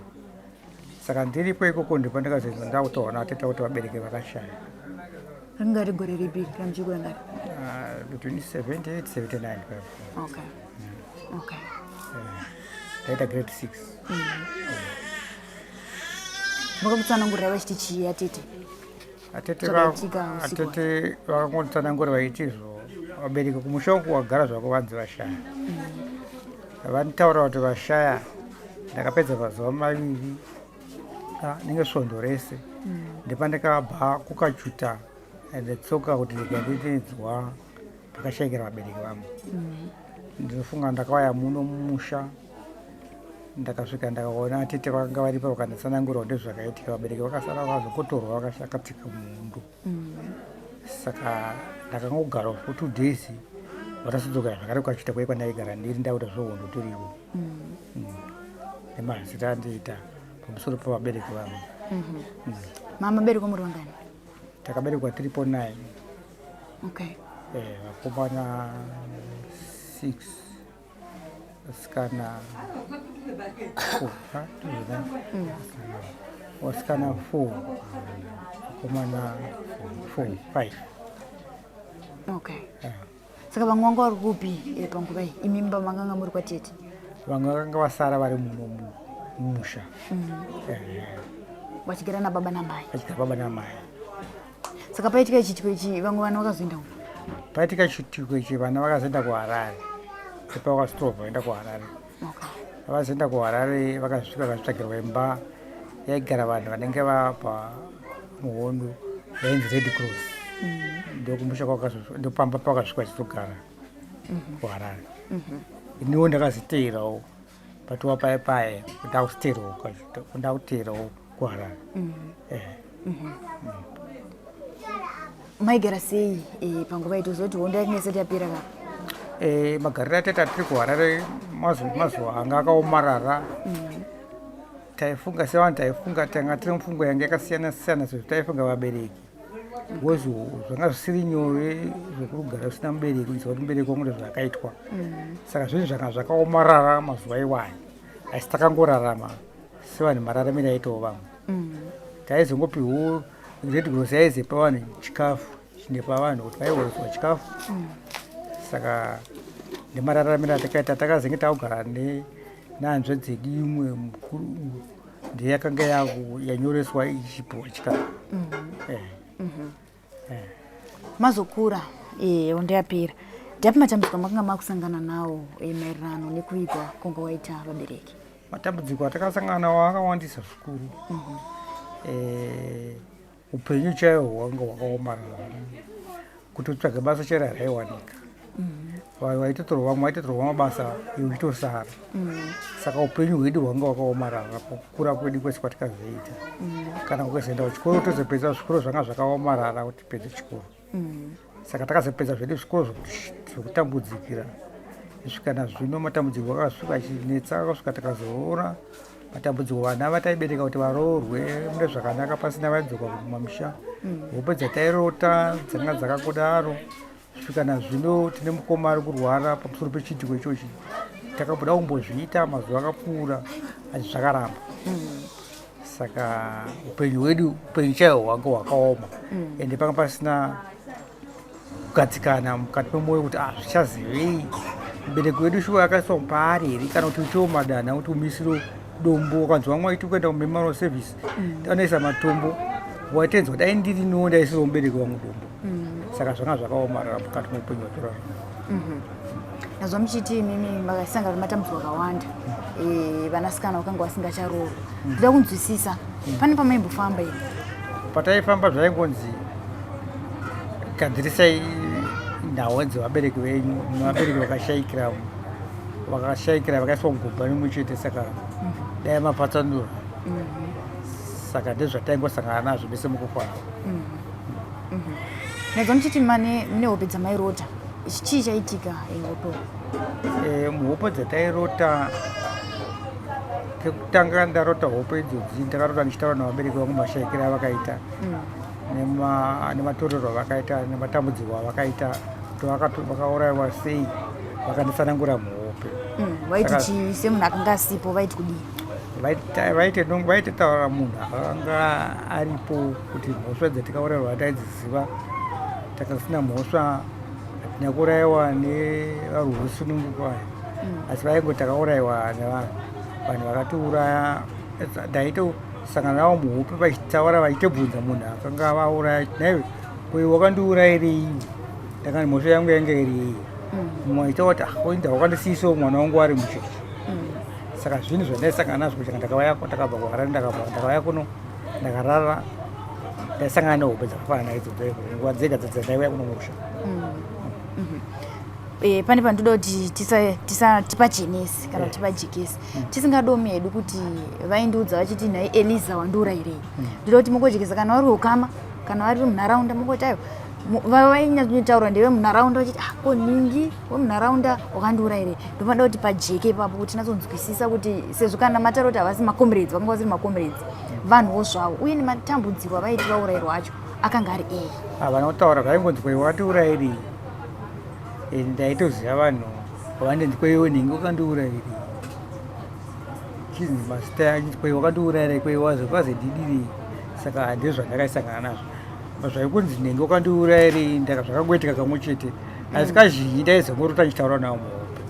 Saka ndiripo ikoko ndipo ndakazonzwa ndakutaura natete kuti vabereki vakashaya. Ringari gore ripi ramuchikurangarira? Between 78 79. Okay. Ndaita grade 6. Vakakutsanangurira vachiti chii atete? Atete Zvakaitika usiku. Atete vakangotsanangura vaitizvo vabereki kumusha uku wagara zvako vanzi vashaya. Vanitaura kuti vashaya, ndakapedza mazuva 2, nenge svondo rese, ndepandakabva kuKachuta netsoka kuti ndikandinzwa pakashayikira vabereki vangu. Ndinofunga ndakauya muno mumusha, ndakasvika ndakaona tete vakanga varipo, vakanditsanangura kuti ndezvakaitika, vabereki vakasara vakazokotorwa vakashakatika muhondo. Saka ndakangogara for 2 days, vatazodzokera zvakare kuKachuta kwai kwandaigara ndiri ndakuita zvehondo tiripo. Nemazita andiita pamusoro pevabereki vangu. Mama bereko muri vangani? Takaberekwa tiripo nine. Vakomana six, vasikana four. Ha, ndizvona? Vasikana four, vakomana four, five. Saka vamwe vanga vari kupi panguva iyi imimi pamakanga muri kwatete? Vamwe vakanga vasara vari muno mumusha. Vachigara nababa namai? Vachigara baba namai. Saka paitika chiitiko ichi vamwe vana vakazoenda upi? Paitika chiitiko ichi vana vakazoenda kuHarare, epavakazotobva vaenda kuHarare. Vakazoenda kuHarare, vakasvika vakazvitsvagirwa imba yaigara vanhu vanenge vabva muhondo yainzi Red Cross. Ndokumusha ndopamba pavakasvika vachizogara kuHarare. Iniwo ndakaziteerawo patova paye paye ndakuziteerawo, ndakuteerawo kuHarare. Maigara sei panguva iyi? Tozoti hondo yakanga isati yapera ka? Magariro ateta tiri kuHarare mazuva anga akaomarara. Taifunga sevanhu, taifunga, tanga tiri mufungo yanga yakasiyana siyana sezvo taifunga vabereki, because zvanga zvisiri nyore zvekugara usina mubereki, kuitira kuti mubereki wangu ndozvakaitwa. Saka zvinhu zvanga zvakaomarara mazuva iwayo, asi takangorarama sevanhu mararamiro aitawo vamwe. Taizongopiwo Red Cross yaizepa vanhu chikafu chinepa vanhu kuti vaiworiswa chikafu. Saka nemararamiro atakaita, takazenge takugara nehanzvadzi yedu imwe mukuru, ndiye yakanga yanyoreswa ichipiwa chikafu. Mazokura, hondo yapera. Ndapi matambudziko amakanga makusangana nawo eh, maererano nekuigwa kwanga waita vabereki? Matambudziko atakasangana nawo akawandisa zvikuru. Eh, upenyu chaiwo hwanga hwakaomarara kuti utsvage basa chero haraiwanika. Vaitotorwa vamwe vaitotorwa mabasa iwe uchitosara. Saka upenyu hwedu hwanga hwakaomarara kukura kwedu kwese kwatikazoita. Kana ukazoenda kuchikoro tozopedza zvikoro zvanga zvakaomarara kuti tipedze chikoro. Saka takazopedza zvedu zvikoro zvekutambudzikira kusvika nazvino matambudziko akasvika achinetsa akasvika takazoora matambudziko vana vataibereka kuti varoorwe mune zvakanaka pasina vaidzoka kumamisha hope dzatairota dzanga dzakakudaro kusvika nazvino tine mukoma ari kurwara pamusoro pechiitiko ichochi takamboda kumbozviita mazuva akapfuura asi zvakaramba. Saka upenyu hwedu upenyu chaiwo hwanga hwakaoma. Ende panga pasina kugadzikana mukati memwoyo kuti ah zvichazivei mubereki wedu shuwa akaiswa paari here kana kuti uchiwo madanha kuti umisiro dombo ukanzi vamwe vaiti kuenda kumemorial service tanoisa matombo waitenzwa dai ndiriniwo ndaisirawo mubereki wangu dombo. Saka zvanga zvakaomarara mukati meupenyu hwatorarama. Nazwa muchiti imimi makasangana nematambudziko akawanda, vanasikana vakanga vasingacharoorwa. Ndoda kunzwisisa pane pamaimbofamba here? Pataifamba zvaingonzi gadzirisai nhau dzevabereki venyu, nevabereki vakashaikira vakashaikira vakaiswa mugomba rimwe chete, saka dai mapatsanura. Saka ndezvataingosangana nazvo mese mukufamba. Nazwa muchiti mane mune hope dzamairota, chii chaitika hope? Muhope dzatairota kekutanga ndarota hope idzodzi ndakarota ndichitaura navabereki vangu mashaikiro avakaita nematorero avakaita nematambudziko avakaita kuti vakaurayiwa sei, vakanditsanangura muhope. Vaiti chii semunhu akanga asipo, vaiti kudii? Vaitotaura munhu akanga aripo kuti mhosva dzatikaurayiwa taidziziva, takasina mhosva, hatina kuurayiwa nevarwi vosununguko aya, asi vaingoti takaurayiwa nevanhu, vanhu vakatiuraya. Ndaitosangana navo muhope vachitaura vachitobvunza munhu akanga vauraya, naiwe uyu wakandiurayirei? Ndakati mhosva yangu yanga iri yei? Mumwe achitaura kuti ah, oinda wakandisiyisawo mwana wangu ari mucheche. Saka zvinhu zvandaisangana nazvo kuti ndakauya ndakabva kuHarare ndakauya kuno ndakarara ndaisangana nehope dzakafanana idzodzo nguva dzega dzandaiuya kuno musha. Pane pandoda kuti tipachenese kana kuti tipajekese, tisingadomi hedu kuti vaindiudza vachiti nhai Eliza wandiurayirei. Ndoda kuti mungojekesa kana vari ukama kana vari munharaunda, mungoti aiwa vainyatsotaura ndeve munharaunda vachiti ah ko nhingi wemunharaunda wakandiurayirei. Ndopanoda kuti pajeke ipapo kuti tinyatsonzwisisa kuti sezvo kana mataura kuti havasi macomrades, vanga vasiri macomrades, vanhuwo zvavo, uye nematambudziko avaiti vaurayirwa acho akanga ari ei? Havana kutaura, zvaingonzi kwai wakatiurayirei. Ndaitoziva vanhu vanonzi kwaiwe nhingi wakandiurayirei, chinzi mazita achinzi kwai wakandiurayirei, kwai wazondidirei. Saka ndezvandakaisangana nazvo zvaikunzi nhingi wakandiurayirei, ndaka zvakangoitika kamwe chete, asi kazhinji ndaizongorota ndichitaura navo muhope.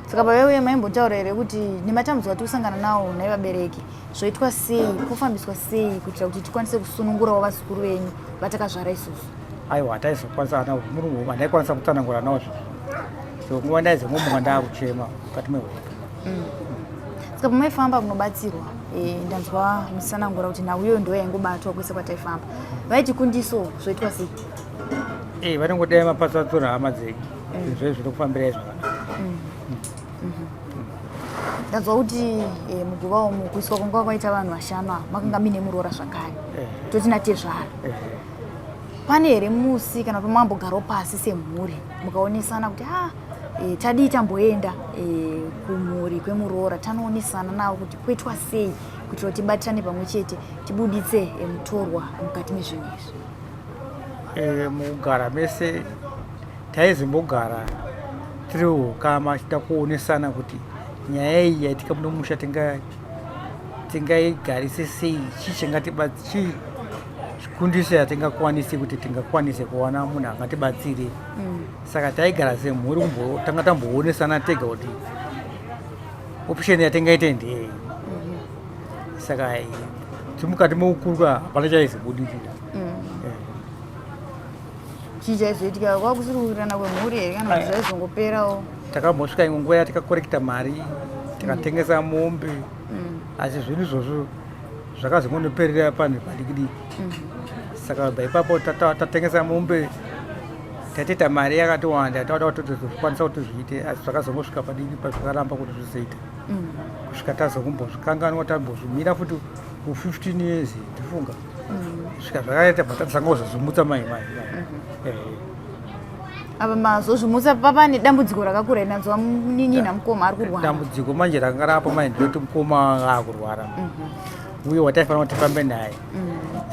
Saka pavaiuya maimbotaura here kuti nematambudziko atiri kusangana nawo nhai vabereki, zvoitwa sei, kufambiswa sei kuitira kuti tikwanise kusunungurawo vazukuru venyu vatakazvara isusu? Aiwa, hataizokwanisa kana muri handaikwanisa kutsanangura nawo zvinhu, so nguva ndaizongomuka ndaakuchema mukati mehope. Saka pamaifamba kunobatsirwa, ndanzwa muchitsanangura kuti nhau iyoyo ndo yaingobatwa kwese kwataifamba, vaiti kundiso zvoitwa sei? Vanongodai mapatsatsura hama dzenyu, zvinhu zvaizvo zvinokufambirai zvakanaka. Ndanzwa kuti muguva umu kuiswa kwanga kwaita vanhu vashanu ava makanga muine muroora zvakare, toti natezvara. Pane here musi kana kuti mambogarawo pasi semhuri mukaonesana kuti ah, tadii tamboenda kumhuri kwemuroora tanoonesana navo kuti kuitwa sei kuitira kuti tibatirane pamwe chete tibuditse mutorwa mukati mezvinhu izvi? Mukugara mese taizombogara tiri ukama tichida kuonesana kuti nyaya iyi yaitika muno musha tingaigarise sei, chii chingatibatsi chikundiso yatingakwanise kuti tingakwanise kuwana munhu angatibatsire. Saka taigara semhuri tanga tamboonesana tega kuti option yatingaite ndeyei. Saka timukati meukurwa hapana chaizobudirira. Chii chaizoitika? Kwakusiri kuwirirana kwemhuri here kana kuti zvaizongoperawo? Takambosvika imwe nguva yatikakorekta mari, tikatengesa mombe, asi zvinhu izvozvo zvakazongonoperera panhu padiki diki. Saka bva ipapo tatengesa mombe, tatoita mari yakatowanda, tauda kutozvikwanisa kuti zviite, asi zvakazongosvika padiki pazvakaramba kuti zvizoita, kusvika tazokumbozvikanganwa, tambozvimira futi ku15 years ndifunga, svika zvakaita bva tatanga kuzozvimutsa mai mai. Apa mazozvimutsa papa nedambudziko rakakura inanzwa nini namukoma ari kurwara. Dambudziko manje ranga rapo mai ndinoti mukoma anga akurwara, uye wataifanira kuti tifambe naye,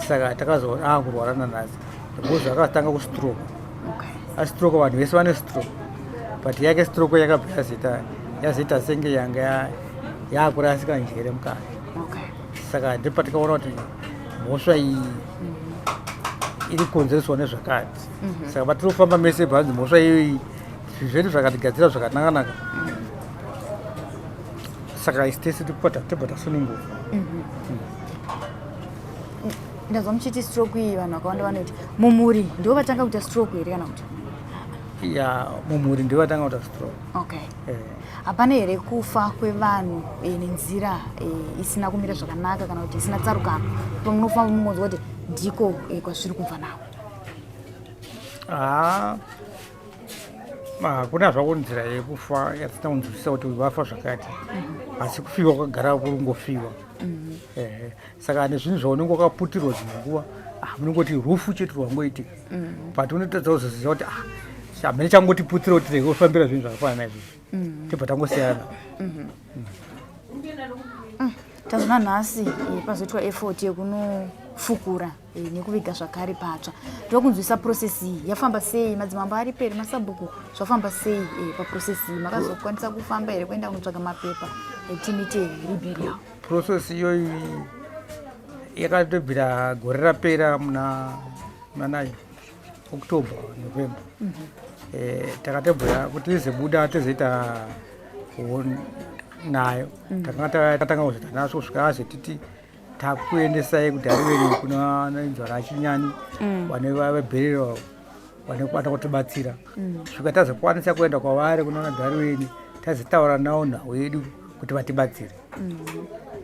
saka takazoona akurwara nanhasi because akatanga kustroke. Astroke, vanhu vese vane stroke, but yake stroke yakabva yazoita senge yanga yakurasika njere mukati. Saka ndipatikaona kuti mhosva iyi iri kukonzereswa nezvakati. Saka patiri kufamba mese bhanzi mhosva iyoyi zvinhu zvedu zvakatigadzira zvakanakanaka, saka isi tese tibva tasununguka. Ndazwa muchiti stroke iyi vanhu vakawanda vanoita mumhuri, ndivo vatanga kuita stroke here kana kuti? Ya, mumhuri ndivo vatanga kuita stroke. Okay. Hapana here kufa kwevanhu nenzira isina kumira zvakanaka kana kuti isina tsarukano, pamunofamba mungonzwa kuti ndiko kwazviri kubva nako? Haa, hakuna zvako nzira yekufa yatisina kunzwisisa kuti vafa zvakati, asi kufiwa kwakagara kurungofiwa. Ehe, saka nezvinhu zvaunenge wakaputirwa dzimwe nguva, ah, munongoti rufu chete rwangoitika, but unotadza kuzoziva kuti ah, hamene changotiputira kuti rege kufambira zvinhu zvakafanana naizvozvo, tibva tangosiyana. Tazona nhasi pazoitwa effort yekunofukura nekuviga zvakare patsva. Ndokunzwisa process iyi yafamba sei? Madzimambo ari peri, masabhuku, zvafamba sei paprocess iyi? Makazokwanisa kufamba here kuenda kunotsvaga mapepa ekuti muite reburial? Process iyoyi yakatobvira gore rapera muna nai October, November. Takatobvira kuti izobuda tizoita nayo. Takanga tatanga kuzoita nazvo kusvika azotiti takuendesai kuDhariweni kuna inzwa raChinyani, vane vabherero vanokwana kutibatsira. Svika tazokwanisa kuenda kwavari kunana Dhariweni, tazotaura navo nhau yedu kuti vatibatsire,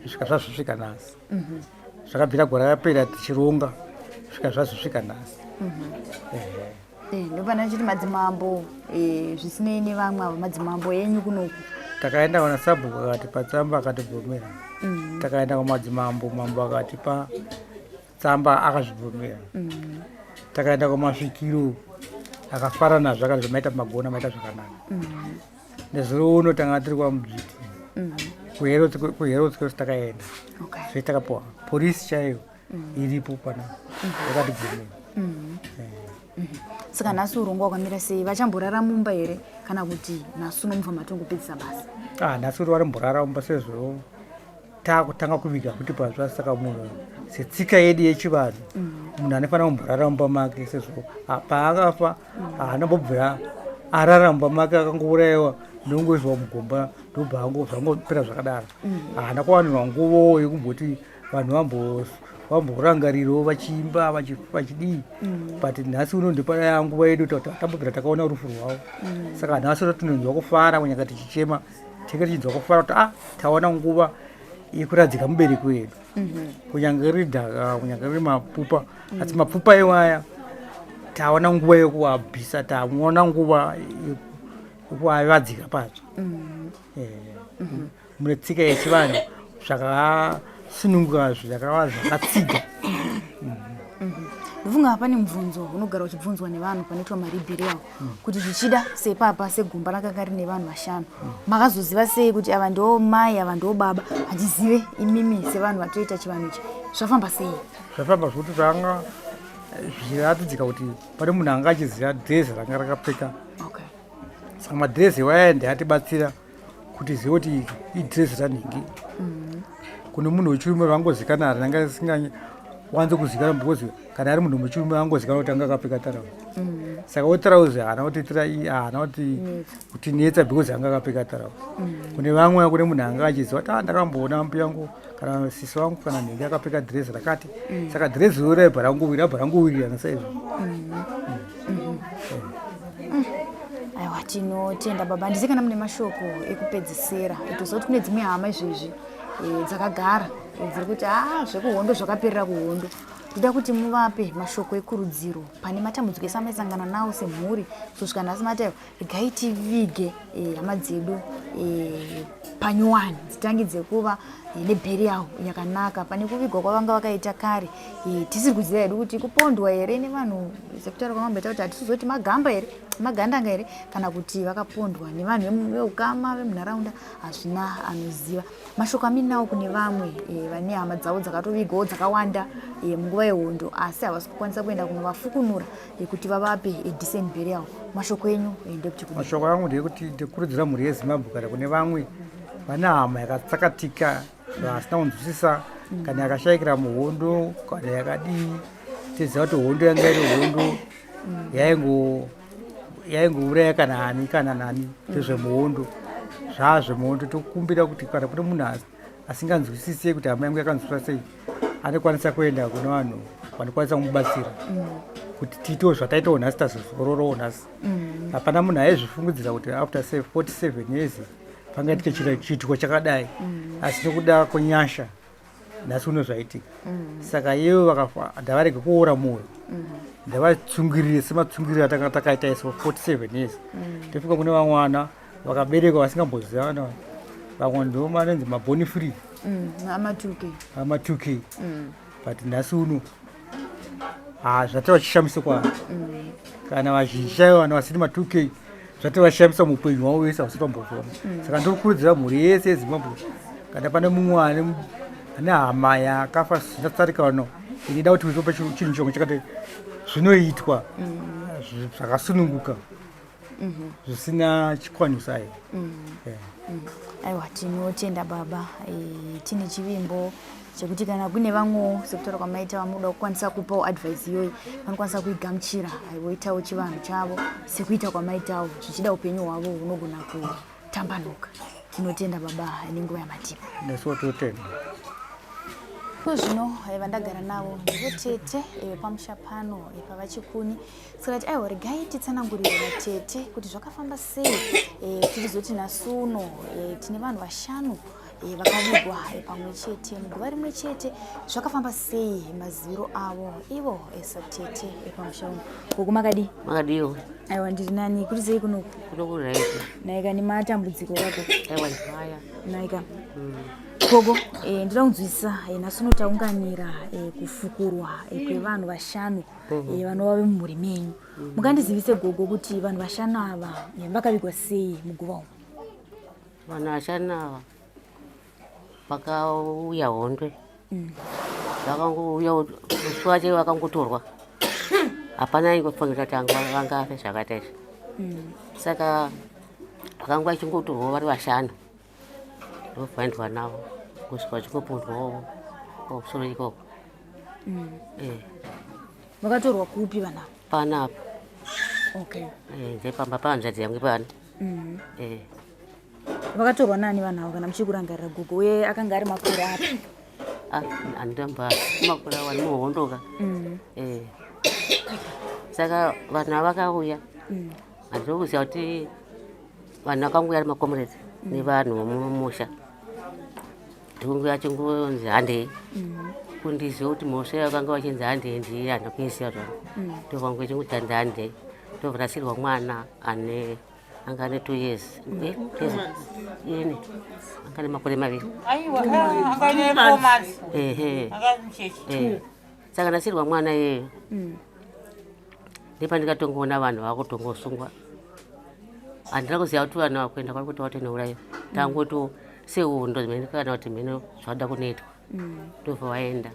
svika zvazosvika nhasi. Zvakabvira gore rapera tichironga, svika zvazosvika nhasi. Ehe. Ndopana chiti madzimambo, zvisinei nevamwe ava, madzimambo enyu kunoku? Takaenda kuna sabhuku akatipa tsamba akatibvumira. Takaenda kumadzimambo, mambo akatipa tsamba akazvibvumira. Takaenda kumasvikiro akafara nazvo, akati zvamaita magona, maita zvakanaka. Nezuro uno tanga tiri kwaMudzviti, kuHerods takaenda. Zve takapiwa porisi chaiyo iripo pana yakatibvumira. Saka nhasi urongwa wakamira sei? Vachamborara mumba here kana kuti nhasi unomubva matongopedzisa basa? Ah, nhasi uri varimborara mumba sezvo taakutanga kuviga kuti patsva. Saka munhu setsika yedu yechivanhu, munhu anofanira kumborara mumba make sezvo paakafa haana mbobvira arara mumba make, akangourayiwa ndongoiswa mugomba, ndobva zvangopera zvakadaro. Haana kuwanirwa nguvo yekumboti vanhu vamborangarirawo vachiimba vachidii, but nhasi uno ndopaya nguva yedu tambobvira takaona rufu rwavo. Saka nhasi uno tinonzwa kufara, kunyange tichichema tinge tichinzwa kufara kuti ah, tawana nguva yekuradzika mubereki wedu, kunyange riri dhaka, kunyange riri mapfupa, asi mapfupa iwaya tawana nguva yekuabvisa, taona nguva yekuavadzika patsva. Mune tsika yechivanhu zvakasununguka, zvakava zvakatsiga. Ndifunga pane mubvunzo unogara uchibvunzwa nevanhu panoitwa mareburial, kuti zvichida sepapa segomba rakanga rine vanhu vashanu, makazoziva sei kuti ava ndo mai, ava ndo baba? Handizive, imimi sevanhu vatoita chivanhu ichi, zvafamba sei? Zvafamba zvokuti zvanga zvichiratidzika kuti pane munhu anga achiziva dhirezi ranga rakapfeka. Saka madhirezi iwaya ndeyatibatsira kuti zive kuti idhirezi ranhingi. Kune munhu wechirume vangozikana, rinanga risingawanze kuzikanwa because kana ari munhu wechirume angozikanwa kuti anga akapfeka tarauzi. Saka wetarauzi haana kutiitira, haana kuti kutinetsa because anga akapfeka tarauzi. Kune vamwe, kune munhu anga achiziva kuti ah, ndakamboona mbuya yangu kana sisi vangu kana nhingi akapfeka dhirezi rakati. Saka dhirezi iro raibva rangowirirana saizvo. Aiwa, tinotenda baba. Handisi kana mune mashoko ekupedzisira. Toziva kuti kune dzimwe hama izvezvi dzakagara dziri kuti a zvekuhondo zvakaperera kuhondo. Toda kuti muvape mashoko ekurudziro pane matambudziko ese amaisangana nawo semhuri kusvika nhasi mati aiwa regai tivige hama dzedu panyuwani dzitangidze kuva nebheriyawo yakanaka pane kuvigwa kwavanga vakaita kare. Tisiri kuziva hedu kuti kupondwa here nevanhu sekutaura kwamamboita kuti hatisizoti magamba here, magandanga here, kana kuti vakapondwa nevanhu veukama vemunharaunda, hazvina anoziva. Mashoko aminawo kune vamwe vane hama dzavo dzakatovigwawo dzakawanda munguva yehondo asi havasi kukwanisa kuenda kunovafukunura kuti vavape decent burial, mashoko enyu ndekuti kudii? Mashoko angu ndeyekuti ndikurudzira mhuri yeZimbabwe kana kune vamwe vane hama yakatsakatika vasina kunzwisisa kana yakashayikira muhondo kana yakadii. Tiziva kuti hondo yanga iri hondo yaingouraya kana ani kana nani, ndezvemuhondo, zvazvemuhondo. Tokumbira kuti kana kune munhu asinganzwisisi kuti hama yangu yakanzwisisa sei, anokwanisa kuenda kune vanhu vanokwanisa kumubatsira kuti tiitewo zvataitawo nhasi, tazozororowo nhasi. Hapana munhu aizvifungidzira kuti after say 47 years pangaitike chiitiko chakadai, asi nekuda kwenyasha nhasi uno zvaitika. Saka ivo vakafa ndavarege kuora mwoyo, ndavatsungirire sematsungiriro atanga takaita isu 47 years. Tofika kune vamwe vana vakaberekwa vasingambozivana, vamwe ndo manonzi maborn free. Ama2K. Ama2K, but nhasi uno ha zvatova chishamiso kwavari. Kana vazhinji chaivo vanhu vasiri ma2K zvatovashamisa muupenyu hwavo wese, havasati vambozviona. Saka ndiri kukurudzira mhuri yese yeZimbabwe, kana pane mumwe ane hama yakafa zvisina tsarikano inoda kuti utope chinhu chomwe chakati, zvinoitwa zvakasununguka, zvisina chikwaniso aiwa. Aiwa, tinotenda baba. Tine chivimbo chekuti kana kune vamwewo sekutaura kwamaita vamuda kukwanisa kupawo advice iyoyi, vanokwanisa kuigamuchira, voitawo chivanhu chavo sekuita kwamaitawo, zvichida upenyu hwavo hunogona kutambanuka. Tinotenda baba nenguva yamatipa. Nesuwo totenda. Ko zvino vandagara navo ndivo tete pamusha pano paVaChikuni. Saka ti aiwa regai titsanangurire vatete kuti zvakafamba sei tichizoti nhasi uno tine vanhu vashanu vakavigwa pamwe chete muguva rimwe chete. Zvakafamba sei, maziviro avo ivo satete pamusha uno. Gogo, makadii? Makadiwo? Aiwa, ndiri nani. Kuri sei kunoku? Kuno kuright. Naika nematambudziko kako? Aiwa, ndihaya. Naika gogo, ndinoda kunzwisisa. Nhasi uno taunganira kufukurwa kwevanhu vashanu vanova vemumhuri menyu. Mungandizivise gogo kuti vanhu vashanu ava vakavigwa sei muguva umu? Vanhu vashanu ava vakauya hondwe, vakangouya musi wacho vakangotorwa, hapana aingofanira kuti vangafe zvakaita izvi. Saka vakanga vachingotorwa vari vashanu, ndobvaendwa navo kusvika vachingopondwawo pamusoro ikoko. Vakatorwa kupi vanhu ava? Panapa. Okay. Ndepamba pahanzvadzi yangu pano. Vakatorwa nani vanhu ava kana muchikurangarira gogo, uye akanga ari makore api? Ah, handamba makore awa muhondoka. Saka vanhu ava vakauya, handina kuziva kuti vanhu vakanguya ari macomrades nevanhu vomumusha. Ndinguya achingonzi handei, kundiziva kuti mhosva yakanga vachinzi handei ndiye, handina kuiziva zvangu. Ndovangu ichinguti hanzi handei, ndobva ndasirwa mwana ane anga ane 2 years, ini anga ane makore 2. Aiwa, anga ane 4 months. Ehe. Anga ari mucheche. Saka ndasirwa mwana iyeyo, ndepandikatongoona vanhu vakutongosungwa. Handina kuziva kuti vanhu vakuenda kwari kuti vatonourayiwa, tangoto sehondo mhene kana kuti mhene zvada kunoitwa. Ndobva vaenda,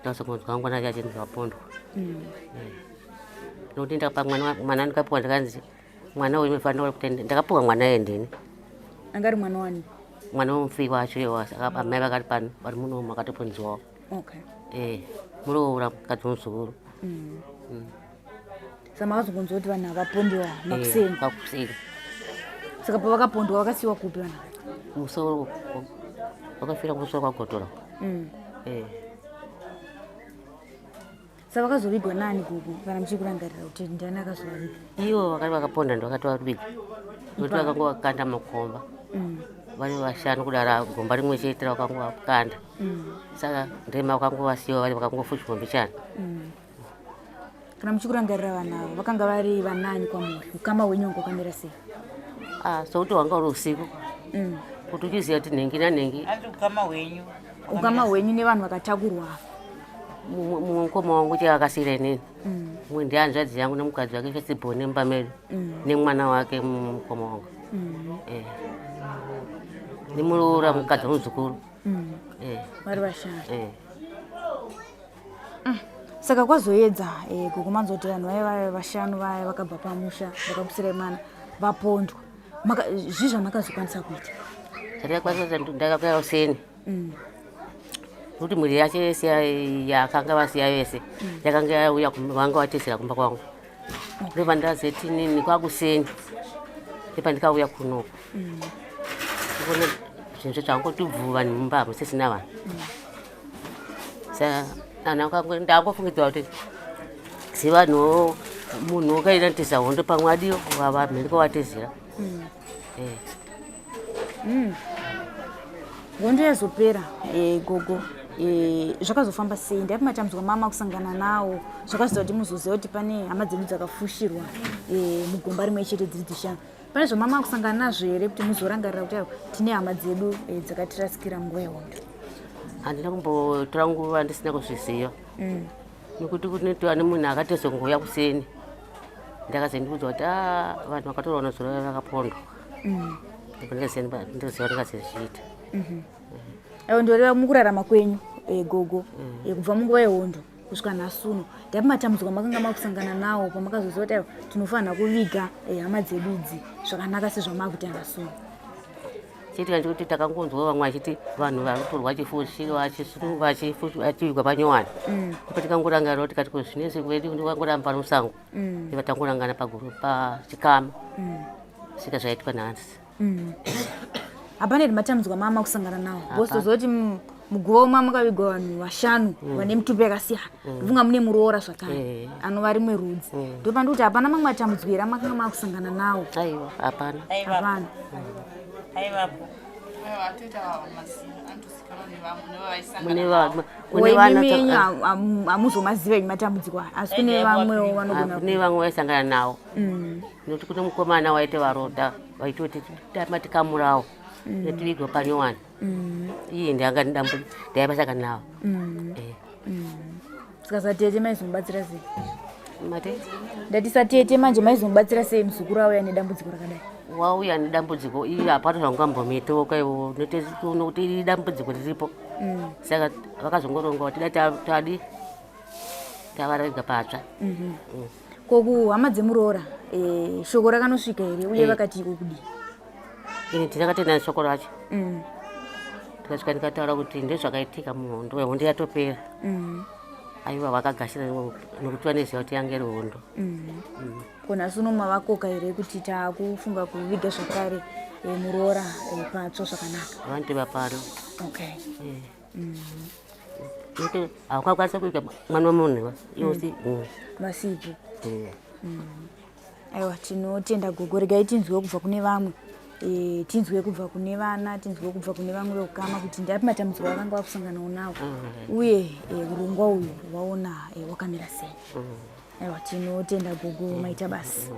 ndazongonzwa mangwana achinzi vapondwa. Nokuti ndakapa mwana, mwana ndikapiwa, ndakanzi mwana uyu unofanira kuti ndakapiwa mwana iye ndini. Anga ari mwana wani? Mwana wemufi wacho iye, amai vakati pano vari munomu akatoponzwawo. Okay. Muroora mukadzi wemuzukuru. Saka makazongonzwa kuti vanhu ava vapondiwa makuseni? Makuseni. Saka pavakapondwa vakasiyiwa kupi vanhu ava? Musoro, vakafira kumusoro kwaGotora. Saka vakazovigwa nani gogo kana muchikurangarira kuti ndiani akazovaviga? Ivo vakati vakaponda ndovakati vaviga nokuti vakangovakanda makomba vari vashanu kudara gomba rimwe chete ravakangovakanda saka ndema vakangovasiwa vari vakangofushwa mbichana. Kana muchikurangarira vanhu ava vakanga vari vanani kwamuri, ukama hwenyu hwanga hwakamira sei? Ah, sokuti hwanga uri usiku kuti uchiziva kuti nhengi nanhengi. Anzi ukama hwenyu. Ukama hwenyu nevanhu vakatakurwa ava. Mumwe mukoma wangu chaiye akasiira inini, mumwe ndihanzvadzi yangu nemukadzi wake fesibhoni nemumba medu nemwana wake mukoma wangu, nemuroora mukadzi wemuzukuru. Vari vashanu. Saka kwazoedza gogo manzoti vanhu vaya vaya vashanu vaya vakabva pamusha vakakusirai mwana vapondwa, zvii zvamakazokwanisa kuita? Chandakakwanisa, ndakakwira kuseni kuti mhuri yacho yese yakanga vasiya vese yakanga yauya, vanga vatizira kumba kwangu. Ndobva ndazoti nini kwakuseni ndopandikauya kunoku ndikuona zvinhu zvangoti bvu, vanhu mumba hamusisina vanhu. Saka anhu ndangofungidzira kuti sevanhu munhu wakaita tiza hondo pamwe adiyo mhiri kwavatizira. Hondo yazopera, gogo, zvakazofamba sei? Ndaipi matambudziko mama kusangana nawo zvakazoita kuti muzoziva kuti pane hama dzedu dzakafushirwa mugomba rimwe chete dziri dzishanu? Pane zvamama kusangana nazvo here kuti muzorangarira kuti aiwa, tine hama dzedu dzakatirasikira munguva yehondo? Handina kumbotora nguva ndisina kuzviziva nekuti kunetova nemunhu akatozongouya kuseni, ndakazondiudza kuti a vanhu vakatorwa nazuro vakapondwa. Ndoziva ndingazozviita. Aiwa, ndoreva mukurarama kwenyu, gogo, kubva munguva yehondo kusvika nhasi uno, ndaipi matambudziko amakanga makusangana nawo pamakazoziva kuti aiwa, tinofanira kuviga hama dzedu idzi zvakanaka sezvamakuita nhasi uno? Chiitika ndechekuti takangonzwa vamwe vachiti vanhu vari kutorwa vachivigwa panyowani. Ipo tikangorangarira tikati ko zvinezvi kwedu ndikangoramba musango, iva tangorangana paguru pachikama svika zvaitwa nhasi. Hapana here matambudziko amama kusangana nawo? Because toziva kuti muguva umu makavigwa vanhu vashanu vane mitupo yakasiyana, ndofunga mune muroora zvakare anova rimwe rudzi. Ndopandi kuti hapana mamwe matambudziko here amakanga makusangana nawo? Aiwa, hapana. Hapana. Aivapo. Mune vana. Imi yenyu hamuzomaziva henyu matambudziko aya, asi kune vamwewo vanogona. Kune vamwe vaisangana nawo nokuti kune mukomana waite varoda vaitoti tama tikamurawo netivigwa panyowani. Iye ndanga ndaivasangana nawo. Saka satete maizomubatsira sei? Mate? Ndati satete manje maizomubatsira sei muzukuru auya nedambudziko rakadai? Wauya nedambudziko iye hapana zvangambomitoka iwo nokuti iri dambudziko riripo. Saka vakazongoronga kuti dai tadi tavarega patsva. Ko kuhama dzemuroora, shoko rakanosvika here uye vakati iko kudii? Ini tinakatenda shoko racho. Tikasvika ndikataura kuti ndezvakaitika muhondo, hondo yatopera. Aiwa, vakagashira nokuti vanoziva kuti yange iri hondo. Ko nhasi uno mavakoka here kuti taakufunga kuviga zvakare muroora patsva zvakanaka? Vanotova pano. Okay. Nokuti haukakwanisa kuita mwana wemunhu iwosi. Masipo. Aiwa, tinotenda gogo. Regai tinzwe kubva kune vamwe, tinzwe kubva kune vana, tinzwe kubva kune vamwe veukama kuti ndapi matambudziko avanga vakusanganawo nawo uye urongwa uyu waona wakamira sei. Aiwa, tinotenda gogo, maita basi.